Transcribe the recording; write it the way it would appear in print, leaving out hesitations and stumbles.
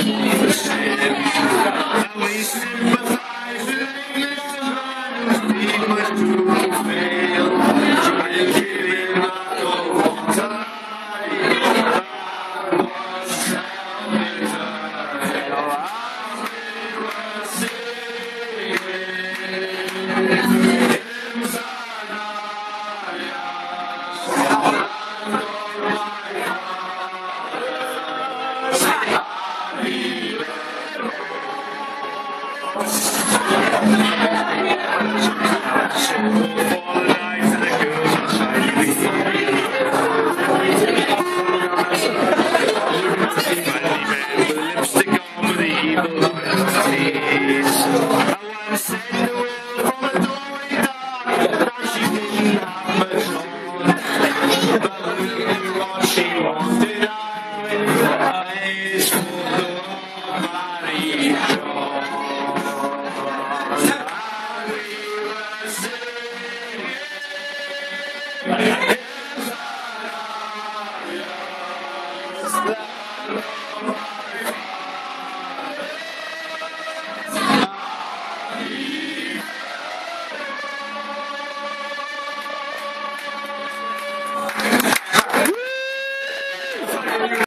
for sin. And we sympathise with English whose deed was to fail. Try giving back all what a lie. That was self-betrayal. As we were singing hymns and arias, land of my fathers, For the night and the girls were shining. Friendly men with lipstick on with the evil